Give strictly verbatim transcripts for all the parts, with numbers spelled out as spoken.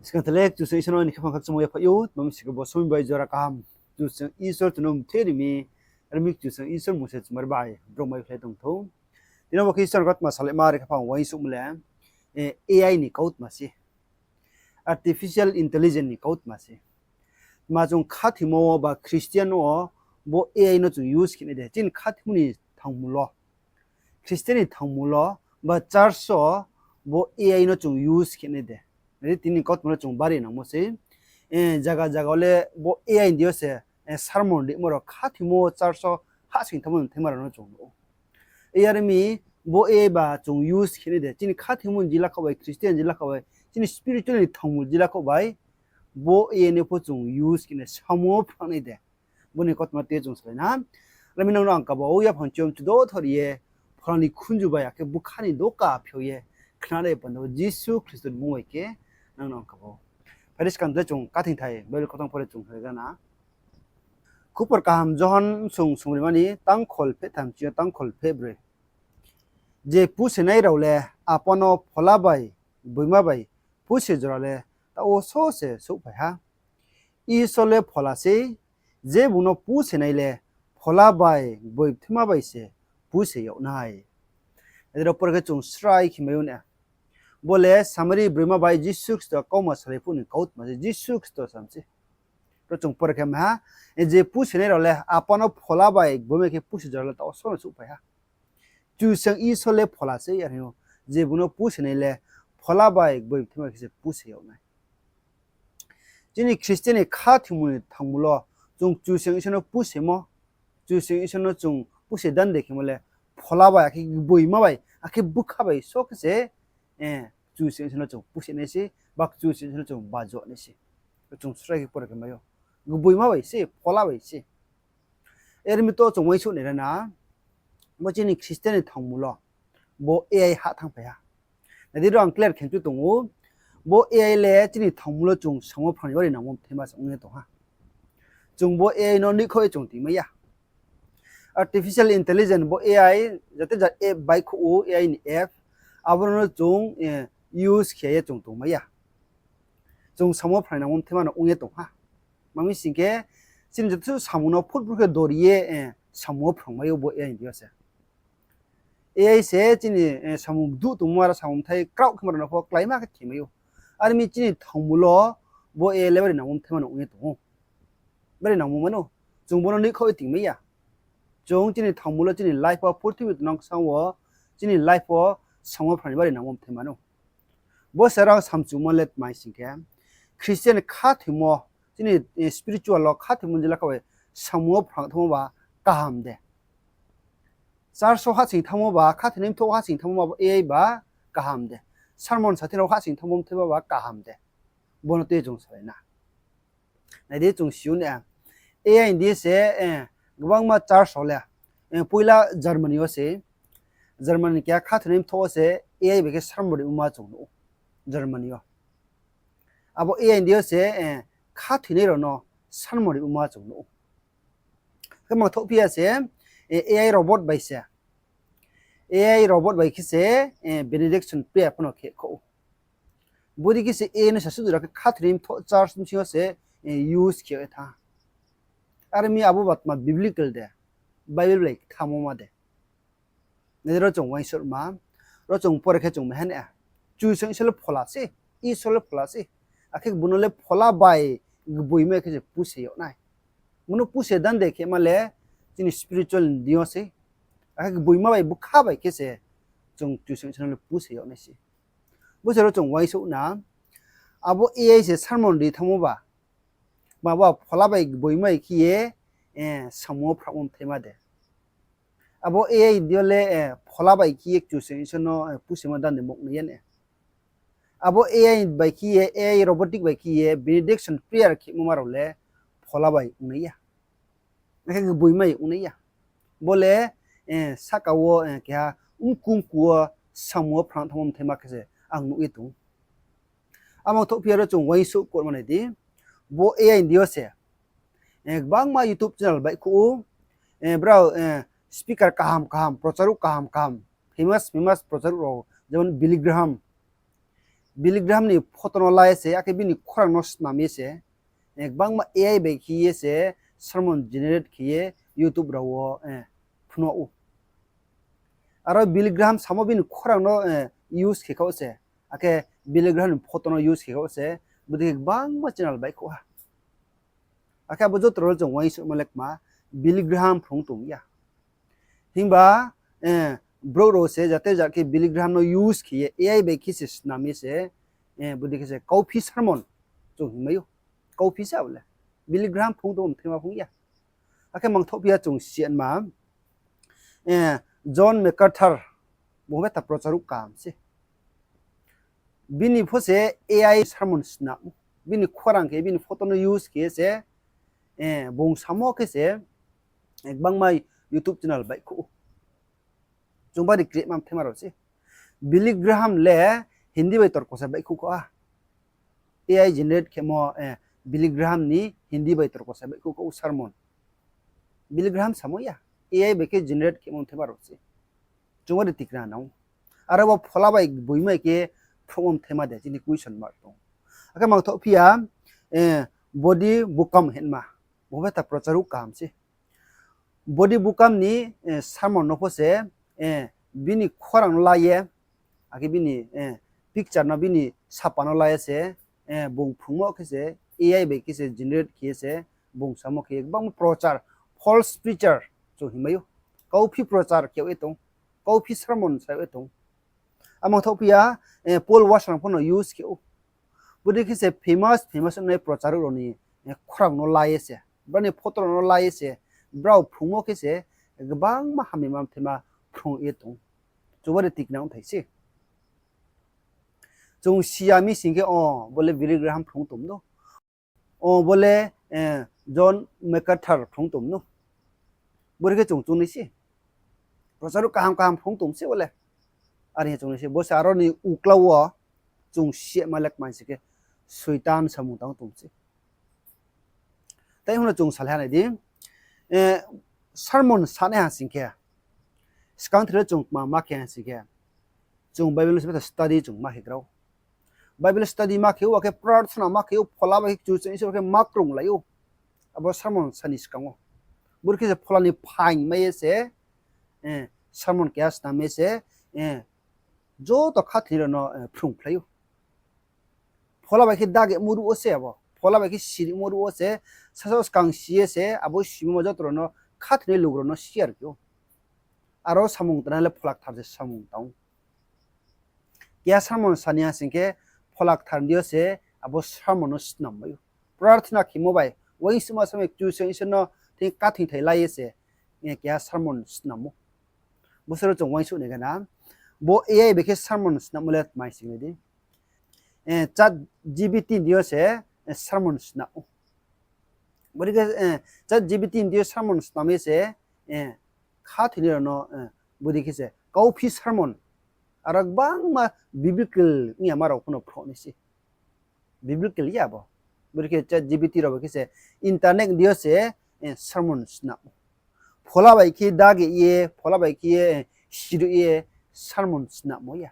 Skang tha le Kchusoyang Isor no ni khaphang khakchangmo yaphaih ou, tma mi sing khe bo somoing bai jora kaham Kchusoyang Isor chung no mthe ri mi, are mi Kchusoyang Isor bung se chumari bai brouh mai phlai tong thou. Tini bo khe Isor ni kautma salaima ri khaphang uaingsouhmo le, eh, A I ni kautma se. Artificial intelligence ni kautma se. Tma chung khathoimo wo ba Christian wo bo A I no chung use khe nai de. Chini khathoimo ni thangmo lo, Christian ni thangmo lo ba church wo bo A I no chung use khe nai de. Nai di, tini kautma no chung bari nangmo se. Eh, zaga zaga wo le bo A I ni deing yo se, eh, sermon rimo rao khathoimo wo church wo hahsoing thanngmo ni thaima rao no chung nuh ou. Are mi bo A I ba chung use khe nai de. Chini khathoimo ni jila khaoh bai, Christian jila khaoh bai, chini spiritual ni thangmo jila khaoh bai, bo A I no pho chung use khe nai, samung wo phrang nai de. Bo ni kautma tei chung salai na. Are mi nang no ang kaba ou yaphang chom chudo thor ye, phola ni khunju bai akhe bkha ni doka phiao ye, khna ri panda wo Jisu Khristo ni mmung bai khe nang no ang kaba ou. Phai di skang tha le chung kathing thai Bible kautang pore chung hoi gana. Khupor kaham Johon bsung sungrimani tangkhol pheh tham chini yo tangkhol pheh broi. Je pusenai rao le apa no phola bai gboima bai puse jora le taoh wo só se souhphai ha. Isor le phola sei, je bung no pusenai le phola bai gboithoima bai se puse yag nai. Ade rao pore khe chung srai khe mai ou na. Bo le Samari broima bai Jisu Khristo kauma salai phuh ni kautma se Jisu Khristo sam se. Ro chung pore khe mai ha, je pusenai rao le apa no phola bai gboima khe puse jora le taoh wo só no souhphai ha. Kchusoyang Isor le phola sei, are hing ou, je bung no pusenai le phola bai gboithoima khe se puse yag nai. Chini Christian ni khathoimo ni thangmo lo, chung Kchusoyang Isor no pusemo, Kchusoyang Isor no chung puse dande khemo le phola bai akhe gboima bai akhe bkha bai só khe se, eh, Kchusoyang Isor no chung puse nai se, ba Kchusoyang Isor no chung bajo nai se. Chung srai khe pore khe mai ou. Gboima bai se, phola bai se. Are mi to chung uaingsouh nai ra na, bo chini Christian ni thangmo lo, bo A I hah thanngphai ha. Nai di ro ang clear khe chu tong ou, bo A I le chini thangmo lo chung samung wo phrang ni bari nangmo mthaima se ong ye tong ha. Chung bo A I no noihkhaoh ye chung tingmai ya. Artificial intelligence bo A I, jate jat app baihkhouh ou, A I ni app, abo no chung, eh, use khe ye chung tongmai ya. Chung samung wo phrang ni nangmo mthaima no ong ye tong ha. Tma mi sing khe, chini joto samung no phutphru khe dori ye, eh, samung wo phrangmai ou bo A I ni deing yo se. A I se chini, eh, samung duh tongmo aro samung bthai kraoh khe ma rao no pho kláima khe khemai ou. Are mi chini thangmo lo bo A I le bari nangmo mthaima no ong ye tong ou. Bari nangmo mano. Chung bo no noihkhaoh ye tingmai ya. Chung chini thangmo lo chini life wo, purthimbi tongnang kchang wo, chini life wo samung wo phrang ni bari nangmo mthaima no. Bo se rang samchumo le tma mi sing khe, Christian khathoimo, chini, eh, spiritual wo khathoimo jila khaoh bai samung wo phrang thanngmo ba kaham de. Church wo hahsoing thanngmo ba, khathoinai mthoh wo hahsoing thanngmo ba A I ba kaham de. Sermon sathing rao hahsoing thanngmo mthaima ba kaham de. Bo no tei chung salai na. Nai di chung si ou na, A I ni deing yo se, eh, gbangma church rao le, eh, poila Germany yo se, Germany keha khathoinai mthoh wo se A I bai khe sermon rimo ma chung nuh ou. Germany yo. Abo A I ni deing yo se, eh, khathoinai rao no sermon rimo ma chung nuh ou. Khe mangthouh phi ya se, eh, A I robot bai se. A I robot bai khe se, eh, benediction prayer pho no khe khouh ou. Bodei khe se A I no sasuh jora khe khathoinai mthoh church bsing yo se, eh, use khe ye thanng. Are mi abo ba tma biblical de, Bible bai kthamo ma de. Nai di ro chung uaingsouhma, ro chung pore khe chung mai ha na, Kchusoyang Isor le phola se, Isor le phola se. Akhe bung no le phola bai gboima khe se puse yag nai. Bung no puse dande khe ma le chini spiritual ni deing yo se. Akhe gboima bai bkha bai khe se chung Kchusoyang Isor no le puse yag nai se. Bo se ro chung uaingsouh na, abo A I se sermon ri thanngmo ba, ma ba phola bai gboima khe ye, eh, samung wo phrangmo mthaima de. Abo A I ni deing yo le, eh, phola bai khe ye Kchusoyang Isor no, eh, pusemo dande mok nai ya ne. Abo A I bai khe ye, A I robotic bai khe ye benediction prayer khemo ma rao le phola bai ong nai ya. Akhe gboima bai ong nai ya. Bo le, eh, sahka wo, eh, keha mku mku wo samung wo phrang thanngmo mthaima khe se ang nuh ye tong ou. Abo mangthouh phi ya ro chung uaingsouh kouhma nai di. Bo A I ni deing yo se, eh, gbangma YouTube channel baihkhouh ou, eh, brao, eh, speaker kaham kaham, procharuh kaham kaham, famous famous procharuh rao, jemon Billy Graham, Billy Graham ni photo no la ye se, akhe bini khorang no snam ye se, eh, gbangma A I bai khe ye se sermon generate khe ye YouTube rao wo, eh, phnuh ou. Aro Billy Graham samo bini khorang no, eh, use khe khaoh se, akhe Billy Graham ni photo no use khe khaoh se, bodei khe gbangma channel baihkhouh ha. Akhe abo joto rao le chung uaingsouhma le kma, Billy Graham phrung tong ya. Himba, eh, brouh rao se jate jat khe Billy Graham no use khe ye, A I bai khe se snam ye se, eh, bodei khe se kauphi sermon chung hingmai ou. Kauphi se abo le. Billy Graham phrung tong mthaima phrung ya. Akhe mangthohphi ya chung siatma, eh, John MacArthur, bo betha procharuh kaham se. Bini pho se A I sermon snam ou. Bini khorang khe, bini photo no use khe se, eh, bung samo khe se, eh, gbangma YouTube channel baihkhouh ou. Chung bari krehma mthaima rao se. Billy Graham le Hindi bai torko se baihkhouh kha. A I generate khemo, eh, Billy Graham ni Hindi bai torko se baihkhouh kha sermon. Billy Graham samo ya. A I bai khe generate khemo mthaima rao se. Chung bari tikna nang ou. Aro bo phola bai gboimai khe phruhmo mthaima de chini question mark tong. Akhe mangthohphi ya, eh, Bodhi Bukam hingma. Bo betha procharuh kaham se. Bodhi Bukam ni, eh, sermon no pho se, eh, bini khorang no la ye, akhe bini, eh, picture no bini sapa no la ye se, eh, bung phrungmo khe se, A I bai khe se generate khe ye se, bung samo khe ye gbangma prochar, false preacher chung hingmai ou. Kauphi prochar khe ye tong, kauphi sermon sa ye tong. Amang thohphi ya, eh, Paul Washer pho no use khe ou. Bodei khe se famous, famous ongnai procharuh rao ni, eh, khorang no la ye se, brao ni photo rao no la ye se, brao phrungmo khe se, gbangma hamyama mthaima phrung ye tong. Chung bari tikna ongthai se. Chung siya mi sing khe, o, bo le Billy Graham phrung tong no. O, bo le, eh, John MacArthur phrung tong no. Bore khe chung chung nai se. Procharuh kaham kaham phrung tong se bo le. Are chung nai se. Bo se aro ni uklau wo chung siya ma le kmai se khe Soitan samung tang tong se. Tai hing no chung salai ha nai di, eh, sermon sanai ha sing khe, skang thre chung kma ma khe ha sing khe, chung Bible study chung ma khe grao. Bible study ma khe ou, akhe prarthana ma khe ou, phola bai khe Kchusoyang Isor khe ma krunglai ou. Abo sermon sa ni skang wo. Bore khe se phola ni phaing mai ye se, eh, sermon keha snam ye se, eh, joto khathoinai rao no, eh, phrungphlai ou. Phola bai khe dagemo ruh wo se abo. Phola bai khe sirimo ruh wo se, sasaoh skang si ye se, abo simo ma joto rao no khathoinai lugu rao no share khe ou. Aro samung tangnai le Phola Kthar se samung tang ou. Keha sermon sa ni ha sing khe Phola Kthar ni deing yo se abo sermon no snam mai ou. Prarthana khemo bai, uaingsouhma samai Kchusoyang Isor no thing khathoinai thai la ye se, eh, keha sermon snam ou. Bo se ro chung uaingsouh nai gana. Bo A I bai khe sermon snammo le tmai sing nai di. Eh, ChatGPT ni deing yo se, eh, sermon snam ou. Bore khe, eh, ChatGPT ni deing yo sermon snam ye se, eh, khathoinai rao no, eh, bodei khe se kauphi sermon. Aro gbangma biblical ong ya ma rao pho no phruh nai se. Biblical ya bo. Bore khe ChatGPT rao bai khe se internet ni deing yo se, eh, sermon snam ou. Phola bai khe dage ye, phola bai khe ye, eh, siruh ye sermon snammo ya.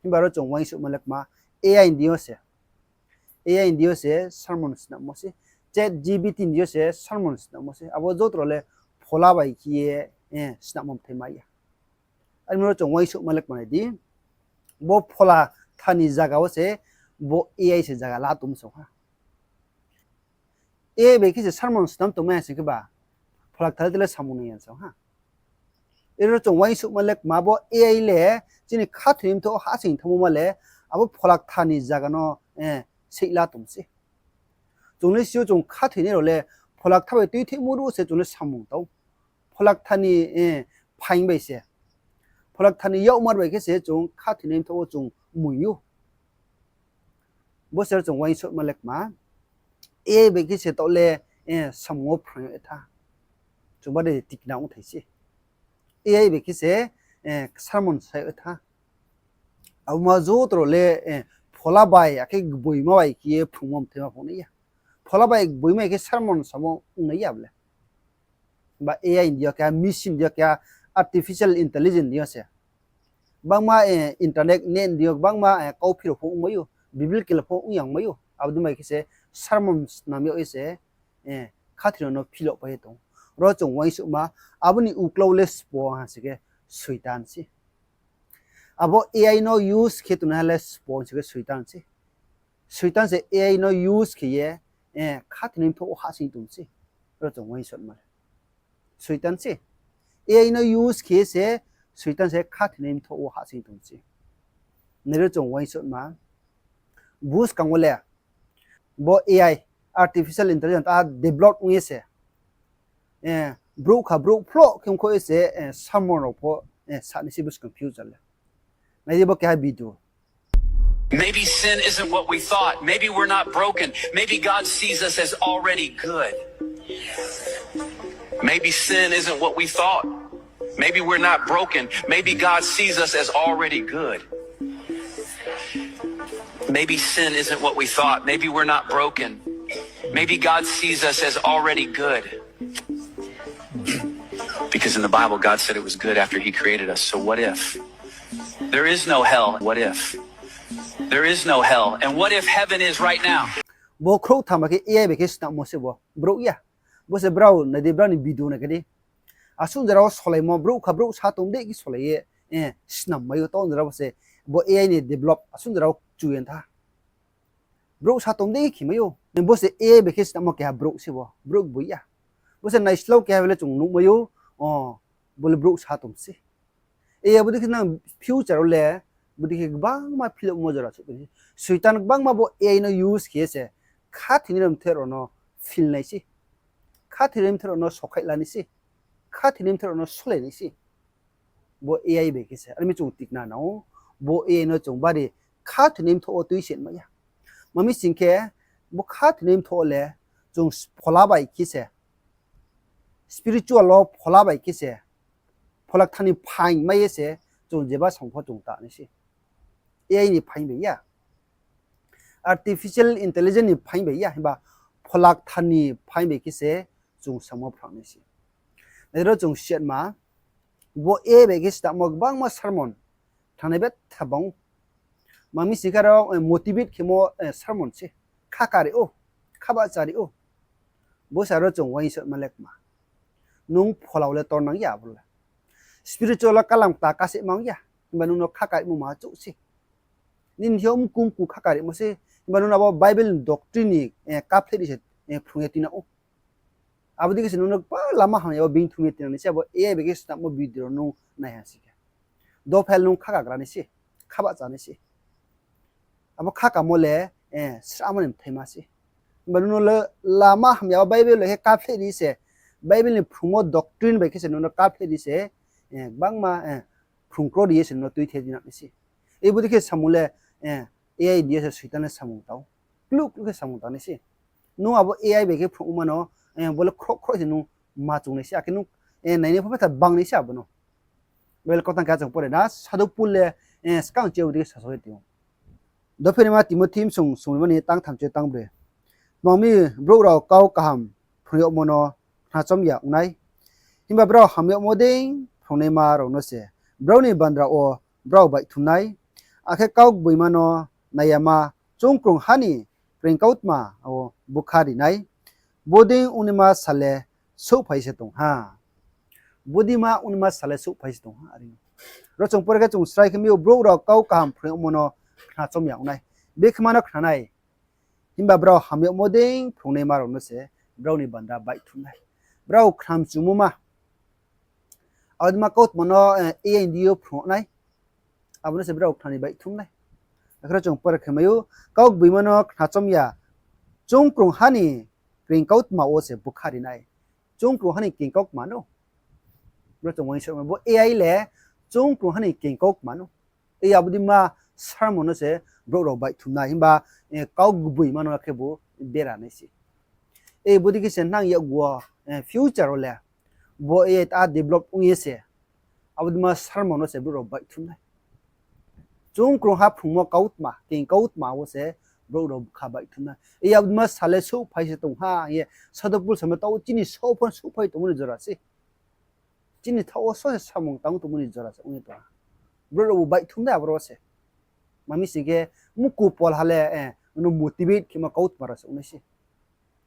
Himba ro chung uaingsouhma le kma, A I ni deing yo se. A I ni deing yo se sermon snammo se. ChatGPT ni deing yo se sermon snammo se. Abo joto rao le phola bai khe ye, eh, snammo mthai mai ya. Are mi ro chung uaingsouhma le kma nai di. Bo Phola Kthar ni zaga wo se, bo A I se zaga la tong song ha. A I bai khe se sermon snam tongmai ha sing khe ba, Phola Kthar le samung nai ya song ha. Ero chung uaingsouhma le kma bo A I le, chini khathoinai mtho ha sing thanngmo ma le, abo Phola Kthar ni zaga no, eh, seih la tong se. Chung le si ou chung khathoinai rao le, Phola Kthar bai tuithimo ruh wo se chung le samung tang ou. Phola Kthar ni, eh, phaing bai se. Phola Kthar ni yakmar bai khe se chung khathoinai mtho wo chung mui ou. Bo se ro chung uaingsouhma le kma, A I bai khe se taoh le, eh, samung wo phrung ye tha. Chung bari tikna ongthai se. A I bai khe se, eh, sermon sa ye tha. Abo ma joto rao le, eh, phola bai, akhe gboima bai khe ye phrungmo mthaima phung nai ya. Phola bai gboima khe sermon samo ong nai ya bo le. Ba A I ni deing yo keha, machine ni deing yo keha, artificial intelligence ni deing yo se. Gbangma internet net ni deing yo gbangma kauphi rao pho ongmai ou, biblical pho ong yang mai ou. Abo dei bai khe se sermon snam yag ye se khathoinai rao no philop pai ye tong. Ro chung uaingsouhma, abo ni uklau le sbo ha sing khe Soitan se. Abo A I no use khe tongnaiha le sbo ha sing khe Soitan se. Soitan se A I no use khe ye khathoinai mthoh wo hahsoing tong se. Ro chung uaingsouhma le Soitan se. A I no use khe ye se Soitan se khathoinai mthoh wo hahsoing tong se. Nai ro chung uaingsouhma, buskang wo le bo A I, artificial intelligence, a develop ong ye se brouh kha brouh phloh khe ongkho ye se sermon rao pho sa nai se buskang future le. Nai di bo keha video. Maybe sin isn't what we thought. Maybe we're not broken. Maybe God sees us as already good. Maybe sin isn't what we thought. Maybe we're not broken. Maybe God sees us as already good. Maybe sin isn't what we thought. Maybe we're not broken. Maybe God sees us as already good. Because in the Bible, God said it was good after He created us. So what if? There is no hell. What if? There is no hell. And what if heaven is right now? Bo khrouh thama khe A I bai khe snammo se bo, brouh ya. Bo se brao nai di, brao ni video nai khe di. Asuh jora wo solaimo, brouh kha brouh sa tong dei khe solai ye snam mai ou, tong jora bo se bo A I ni develop asuh jora wo kchu ye tha. Brouh sa tong dei khe mai ou. Bo se A I bai khe snammo keha brouh se bo, brouh gboi ya. Bo se naislao keha bai le chung nuhmai ou, bo le brouh sa tong se. A I abo dei khe nang future wo le, bo dei khe gbangma philopmo jora souh tong se. Soitan gbangma bo A I no use khe ye se khathoinai mthoh rao no phil nai se. Khathoinai mthoh rao no sokhaih la nai se. Khathoinai mthoh rao no solai nai se. Bo A I bai khe se. Are mi chung tikna nang ou. Bo A I no chung bari khathoinai mthoh wo tuise mai ya. Tma mi sing khe, bo khathoinai mthoh wo le chung phola bai khe se, spiritual wo phola bai khe se, Phola Kthar ni phaing mai ye se chung jeba samung pho chung ta nai se. A I ni phaing bai ya. Artificial intelligence ni phaing bai ya, himba Phola Kthar ni phaing bai khe se chung samung phrang nai se. Nai ro chung siatma, bo A I bai khe snammo gbangma sermon thanngnai betha bang ou. Tma mi sing khe aro motivate khemo sermon se. Khakari ou, khabahchari ou. Bo se aro chung uaingsouhma le kma. Nung phola wo le tor nang ya abo le. Spiritual wo kalam kta kaseh mang ya. Himba nung no khakarimo ma chouh se. Nini thing yo mku mku khakarimo se. Himba nung no abo Bible ni doctrine ni kaphleh di se phrung ye tuinang ou. Abo dei khe se nung no ba lama hamya wo being thum ye tuinang nai se, abo A I bai khe snammo video rao nung nai ha sing khe. Dophel nung khakagra nai se, khabahcha nai se. Abo khakamo le sramo ni mthaima se. Himba nung no le lama hamya wo Bible le khe kaphleh di se, Bible ni phrungmo doctrine bai khe se nung no kaphleh di se, gbangma phrung kro ri ye se nung no tuithe di nang nai se. Abo dei khe samung le A I di ye se Soitan le samung tang ou. Kluh kluh khe samung tang nai se. Nung abo A I bai khe phrung ma no, bo le khroh khroh se nung ma chung nai se, akhe nung nainai pho betha bang nai se abo no. Bible kautang khe chung pore na, Sadhu Pol le skang chi abo dei khe sasaoh ye tong ou. Dopherima Timothi bsung sungnaima ni tang tham chi tang broi. Tma mi brouh rao kau kaham phrung yagmo no khnachom ya ong nai. Himba brao ham yagmo dei phrungnaima rao no se brao ni bandra wo brao baihthum nai. Akhe kau gboima no nai yama, choungkrungha ni kring kautma wo bkha ri nai. Bodei ongnaima sal le souhphai se tong ha. Bodei ma ongnaima sal le souhphai se tong ha. Ro chung pore khe chung srai khe mi ou, brouh rao kau kaham phrung yagmo no khnachom ya ong nai. Bekhe ma no khna nai. Himba brao ham yagmo dei phrungnaima rao no se brao ni bandra baihthum nai. Brao khnamchumo ma, abo dei ma kautma no A I ni deing yo phrung nai. Abo no se brao khna ni baihthum nai. Akhe ro chung pore khe mai ou, kau gboima no khnachom ya, choungkrungha ni kring kautma wo se bkha ri nai. Choungkrungha ni kring kautma no. Ro chung uaingsouhma, bo A I le choungkrungha ni kring kautma no. Abo dei ma sermon no se brouh rao baihthum nai, himba kau gboima no khebu bera nai se. Bodei khe se nang yakgu wo, future wo le bo A I ta develop ong ye se, abo dei ma sermon no se brouh rao baihthum nai. Choungkrungha phrungmo kautma, kring kautma wo se brouh rao bkha baihthum nai. Abo dei ma sal le souhphai se tong ha hing ye Sadhu Pol samo, taoh chini saoh pho souhphai tongmo ni jora se. Chini thaoh wo so se samung tang tongmo ni jora se ong ye tong ha. Brouh rao bu baihthum de aboro se. Mami sing khe, mku pol ha le, eh, no motivate khemo kautma rao se ong nai se.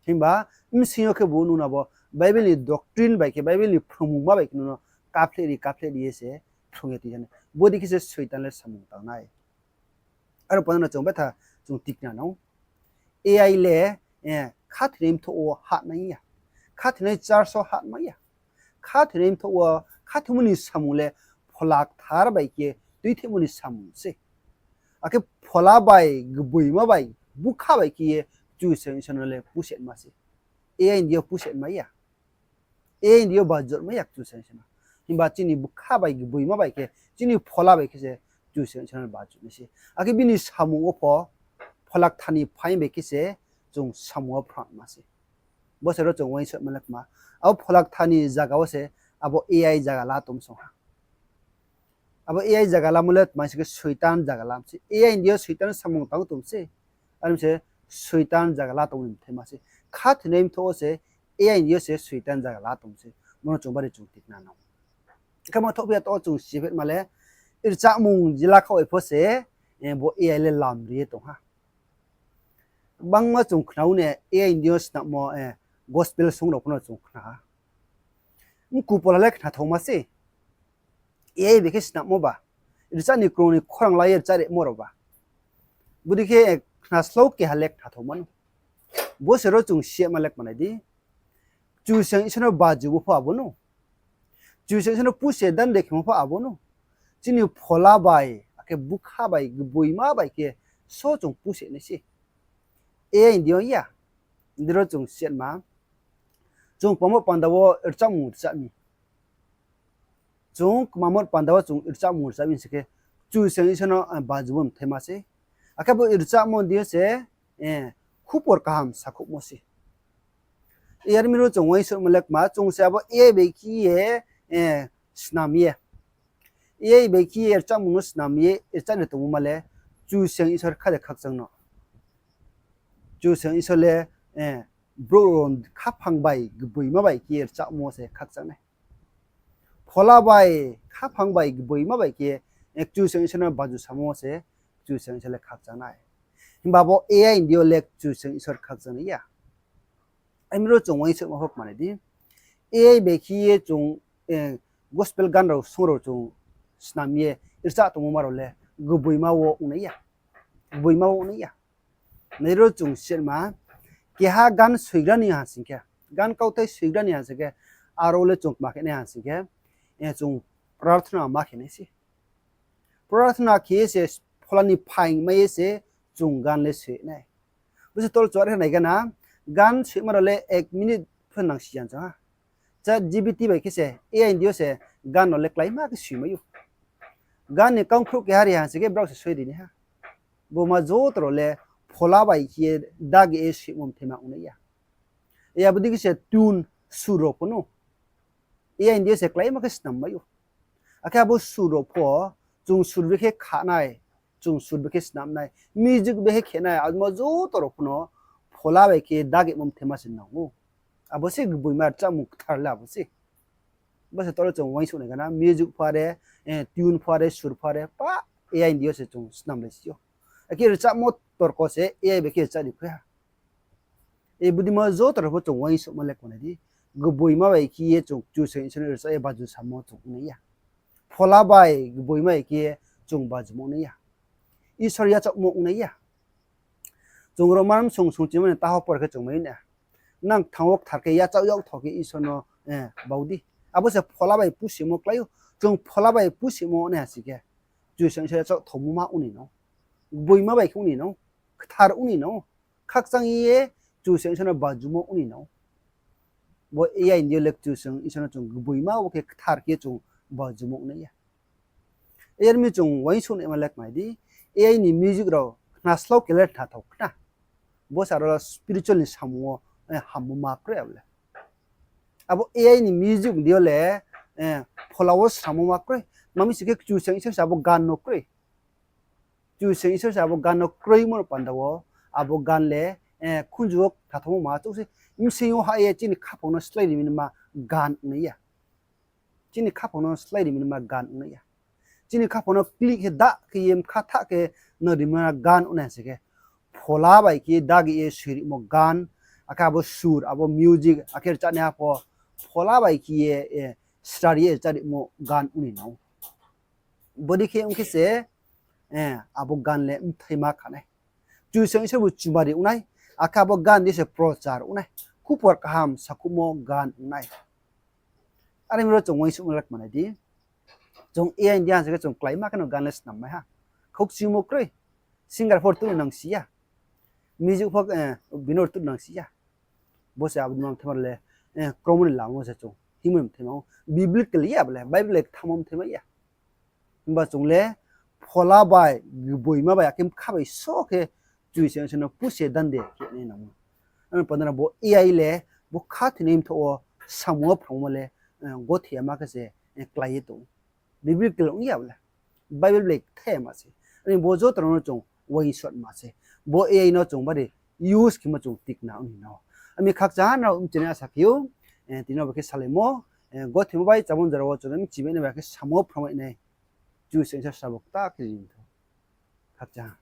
Himba, bsing yo khebu nung no abo Bible ni doctrine bai khe, Bible ni phrungmungma bai khe nung no kaphleh ri, kaphleh ri ye se phrung ye tui ja nai. Bodei khe se Soitan le samung tang nai. Aro panda no chung betha chung tikna nang. A I le, eh, khathoinai mthoh wo hah nai ya. Khathoinai church wo hah nai ya. Khathoinai mthoh wo, khathoimo ni samung le Phola Kthar bai khe ye tuitheimo ni samung se. Akhe phola bai, gboima bai, bukha bai khe ye Kchusoyang Isor no le pusetma se. A I ni deing yo pusetmai ya. A I ni deing yo bajutmai ya Kchusoyang Isor no. Himba chini bukha bai, gboima bai khe, chini phola bai khe se Kchusoyang Isor no bajut nai se. Akhe bini samung wo pho, Phola Kthar ni phaing bai khe se chung samung wo phrangma se. Bo se ro chung uaingsouhma le kma. Abo Phola Kthar ni zaga wo se abo A I zaga la tong song ha. Abo A I zaga lamo le tma se khe Soitan zaga lam se. A I ni deing yo Soitan samung tang tong se. Are se Soitan zaga la tong ni mthaima se. Khathoinai mthoh wo se A I ni deing yo se Soitan zaga la tong se. Bo no chung bari chung tikna nang. Khe ma thoh phi ya to chung si phetma le, rchamung jila khaoh bai pho se, eh, bo A I le lam ri ye tong ha. Gbangma chung khna ou ne, A I ni deing yo snammo, eh, gospel song rao pho no chung khna ha. Mku pol ha le khnathaoma se. A I bai khe snammo ba. Rcha ni krung ni khorang la ye rcha rimo rao ba. Bodei khe, eh, khna slou keha le khnathaoma no. Bo se ro chung siyama le kmanai di. Kchusoyang Isor no bajumo pho abo no. Kchusoyang Isor no puse dan de khemo pho abo no. Chini phola bai, akhe bukha bai, gboima bai khe so chung puse nai se. A I ni deing yo ya. Dei ro chung siyama. Chung kmamo panda wo rchamung rcha mi. Chung kmamo panda wo chung rchamung rcha mi se khe, Kchusoyang Isor no, eh, bajumo mthaima se. Akhe bo rchamo ni deing yo se, eh, khupor kaham sakhouhmo se. Yar mi ro chung uaingsouhma le kma, chung se abo A I bai khe ye, eh, snam ye. A I bai khe ye rchamung no snam ye, rcha ni tongmo ma le, Kchusoyang Isor kha de khakchang no. Kchusoyang Isor le, eh, brouh rao khaphang bai, gboima bai khe ye rchamo se khakchang nai. Phola bai, khaphang bai, gboima bai khe, eh, Kchusoyang Isor no baju samo se, Kchusoyang Isor le khakchang nai. Himba bo A I ni deing yo le Kchusoyang Isor khakchang nai ya. Ami ro chung uaingsouhma pho kmanai di. A I bai khe ye chung, eh, gospel gan rao song rao chung snam ye, rcha tongmo ma rao le, gboima wo ong nai ya. Gboima wo ong nai ya. Nai ro chung siyama, keha gan soigra ni ha sing khe, gan kauthai soigra ni ha sing khe, aro le chung kma khe nai ha sing khe, eh, chung prarthana ma khe nai se. Prarthana khe ye se phola ni phaing mai ye se chung gan le soi nai. Bo se tol chuar khe nai gana, gan soima rao le ek minute pho nang si ya chang ha. Chat G P T bai khe se, A I ni deing yo se gan rao le kláima khe soimai ou. Gan ni kangkhruh keha ri ha sing khe brao se soi ri nai ha. Bo ma joto rao le phola bai khe ye dagi ye soimo mthaima ong nai ya. Abo dei khe se tune sur rao pho no. A I ni deing yo se kláima khe snam mai ou. Akhe abo sur rao pho, chung sur bai khe kha nai, chung sur bai khe snam nai, music bai khe khe nai, abo ma joto rao pho no phola bai khe dagimo mthaima se nang ou. Abo se gboima rchamung kthar le abo se. Bo se tol chung uaingsouh nai gana, music pho are, eh, tune pho are, sur pho are, pa A I ni deing yo se chung snam lai si ou. Akhe rchamo torko se A I bai khe rcha ri khe ha. Bodei ma joto rao pho chung uaingsouhma le kmanai di. Gboima bai khe ye chung Kchusoyang Isor no rcha ye baju samo chung ong nai ya. Phola bai gboima bai khe ye chung bajumo ong nai ya. Isor yachaohmo ong nai ya. Chung Roman song song chimani taho por khe chung mai na. Nang kthang wo kthar khe yachaoh yagtho khe Isor no, eh, bau di. Abo se phola bai pusimo klái ou. Chung phola bai pusimo ong nai ha sing khe, Kchusoyang Isor yachaoh thomo ma ong ni no. Gboima bai khe ong ni no. Kthar ong ni no. Khakchang ye Kchusoyang Isor no bajumo ong ni no. Bo A I ni deing yo le Kchusoyang Isor no chung gboima wo khe kthar khe chung bajumo ong nai ya. Yar mi chung uaingsouh naima le kmanai di, A I ni music rao khna slou khe le khnathao khna. Bo se aro spiritual ni samung wo, eh, hammo ma kroi abo le. Abo A I ni music ni deing yo le, eh, phola wo samo ma kroi. Mami sing khe Kchusoyang Isor se abo gan no kroi. Kchusoyang Isor se abo gan no kroimo no panda wo, abo gan le, eh, khunju wo khnathaomo ma chouh se, bsing yo ha ye chini khaphang no slái ri mi naima gan ong nai ya. Chini khaphang no slái ri mi naima gan ong nai ya. Chini khaphang no click khe da khe ye mkha tha khe no rima gan ong nai se khe. Phola bai khe ye dagi ye soi rimo gan, akhe abo sur, abo music, akhe rchanaiha pho, phola bai khe ye, eh, srari ye rcharimo gan ong ni nang ou. Bodei khe ong khe se, eh, abo gan le mthaima kha nai. Kchusoyang Isor bo chumari ong nai, akhe abo gan di se prochar ong nai. Khupor kaham sakhouhmo gan ong nai. Are mi ro chung uaingsouhma le kmanai di. Chung A I India se khe chung kláima khe no gan le snam mai ha. Khokchimo kroi. Singer pho rtuh nang si ya. Music pho, eh, bini rtuh nang si ya. Bo se abo ni mthaima le, eh, kromo ni lama se chung hingmo ni mthaima ou. Biblical ya bo le, Bible le kthamo mthaima ya. Himba chung le phola bai, gboima bai, akhe mkha bai so khe Kchusoyang Isor no puse dande khe nai nang ou. Ano panda no bo A I le, bo khathoinai mthoh wo samung wo phrungmo le, eh, gothe yama khe se, eh, klái ye tong ou. Biblical ong ya bo le. Bible bai kthai yama se. Ani bo joto rao no chung uaingsouhma se. Bo A I no chung bari use khemo chung tikna ong ni nang ou. Ami khakchang ha nrao mchinai asa khe ou, eh, tini bo khe salaimo, eh, gothemo bai chámo jora wo chung mchimai nai bai khe samung wo phrungmai nai. Kchusoyang Isor srabo kta khe ri thou. Khakchang ha.